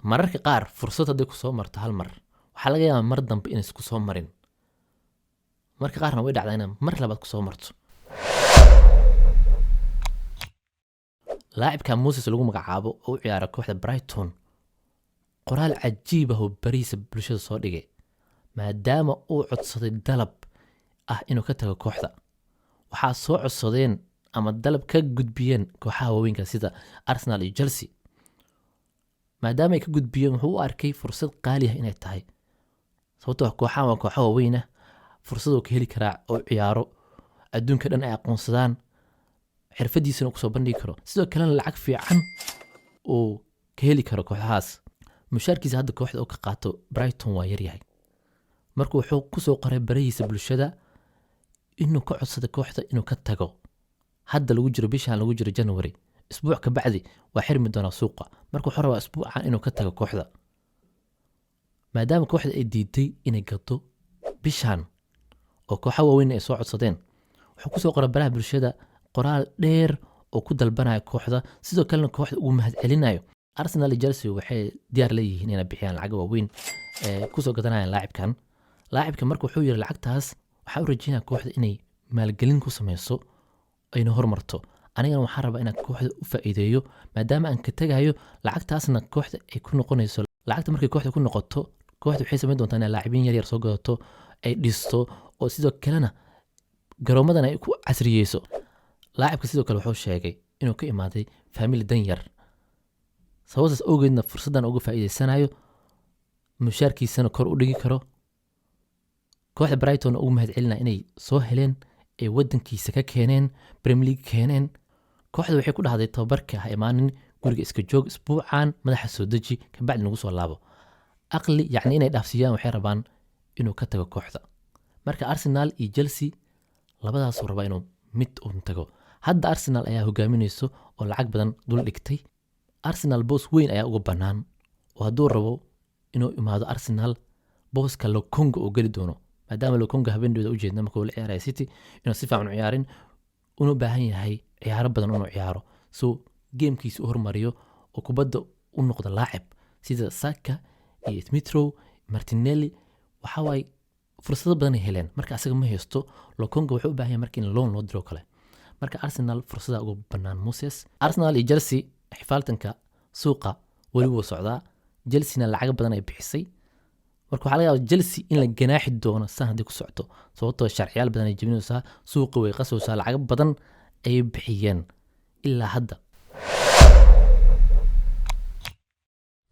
Mararka qaar fursad hadday kusoo marto hal mar, waxaa laga yaabaa mar dambe inaysan kusoo marin. Marka qaarna way dhacdaa inay mar labaad kusoo marto. Laacibka Moses lagu magacaabo oo u ciyaara kooxda Brighton, qoraal cajiib ah oo barihiisa bulshada soo dhigay, maadaama uu codsaday dalab ah inuu ka tago kooxda. Waxaa soo codsadeen ama dalab ka gudbiyeen kooxaha waaweynka sida Arsenal iyo Chelsea. Maadaama ay ka gudbiyeen, wuxuu u arkay fursad qaali ah inay tahay, sababtoo ah kooxahan waa kooxo waaweyn ah, fursad uu ka heli karaa oo ciyaaro adduunka dhan ay aqoonsadaan, xirfadiisana uu kusoo bandhigi karo, sidoo kalena lacag fiican uu ka heli karo kooxahaas. Mushaarkiisa hadda kooxda uu ka qaato Brighton waa yaryahay. Marka wuxuu kusoo qoray barahiisa bulshada inuu ka codsaday kooxda inuu ka tago. Hadda lagu jiro bishan lagu jiro January, isbuuc ka bacdi waa xirmi doonaa suuqa. Marka wuxuu rabaa isbuucan inuu ka tago kooxda, maadaama kooxda ay diiday inay gado bishan oo kooxa waaweyn ay soo codsadeen. Wuxuu kusoo qoray baraha bulshada qoraal dheer oo ku dalbanayo kooxda, sidoo kalena kooxda ugu mahadcelinayo. Arsenal iyo Chelsea waxay diyaar leeyihiin inay bixiyaan lacago waaweyn ee kusoo gadanayaan laacibkan. Laacibka marka wuxuu yiri, lacagtaas waxaa u rajeynaya kooxda inay maalgelin ku sameyso ayna hormarto, anigana waxaan rabaa inaan kooxda u faa'iideeyo maadaama aan ka tagayo, lacagtaasna kooxda ay ku noqonayso. Lacagta markay kooxda ku noqoto, kooxda waxay samayn doontaa inay laacibiin yar yar soo gadato, ay dhisto, oo sidoo kalena garoomadan ay ku casriyeyso. Laacibka sidoo kale wuxuu sheegay inuu ka imaaday faamili dan yar, sababtaas awgeedna fursaddan uga faa'iideysanayo, mushaarkiisana kor u dhigi karo. Kooxda Brighton ugu mahadcelinaya inay soo heleen, ay wadankiisa ka keeneen, Premier League keeneen. Kooxda waxay ku dhahday, tababarka ha imaanin, guriga iska joog isbuucan, madaxa soo deji, kabacdi nagu soo laabo. Aqli yacni inay dhaafsiiyaan waxay rabaan inuu ka tago kooxda. Marka Arsenal iyo Chelsea labadaasuu rabaa inuu mid uun tago. Hadda Arsenal ayaa hogaaminayso oo lacag badan dul dhigtay. Arsenal boos weyn ayaa uga bannaan, oo hadduu rabo inuu imaado Arsenal, booska Lokonga uu geli doono, maadaama Lokonga habeendeeda ujeedna markuu la ciyaaraya City inuu si fiican u ciyaarin, inuu baahan yahay ciyaaro badan inuu ciyaaro so gamekiisa u hormariyo oo kubadda u noqdo laacib sida Saka iyo Smith Rowe, Martinelli. Waxa waaye fursado badan ay heleen, marka asaga ma haysto. Lokonga wuxuu u baahan yahay marka in loan loo diro kale. Marka Arsenal fursada uga bannaan Moses. Arsenal iyo Chelsea xifaaltanka suuqa weli wuu socdaa. Chelsea-na lacago badan ay bixisay. Marka waxaa laga yaabaa Chelsea in la ganaaxi doono san haddii ku socoto, sababtoo sharciyaal badan ay jebinaysaa, suuqa way qasaysaa, lacago badan ayay bixiyeen ilaa hadda.